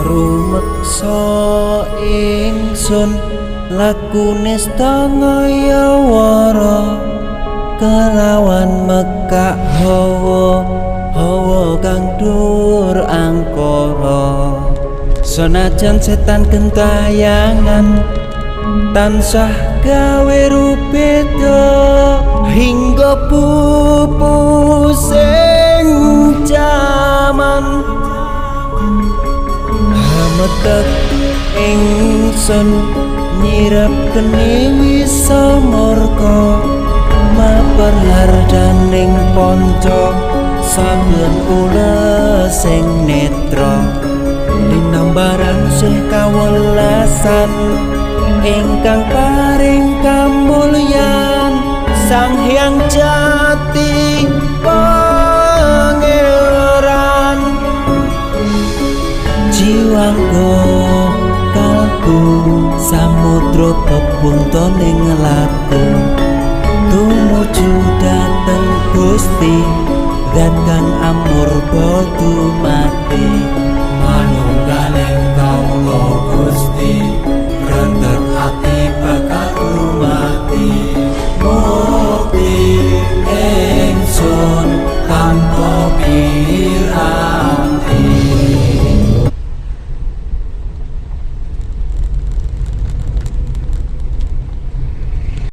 Rumeksa ingsun lakune setengah wara kelawan mekak hawa hawa kang dur angkara. Senajan setan gentayangan tansah gawe rubeda hingga pupus ing jaman. Hametek ingsun nyirep kene wisa murka maper hardaning ponco saben ules sing netra linambaran sih kawelasan ingkang paring kamulyan Sang Hyang Jati Pangeran. Jiwangga kalbu samudra pepuntoning laku tumuju dhateng Gusti zat kang amurba dumadi.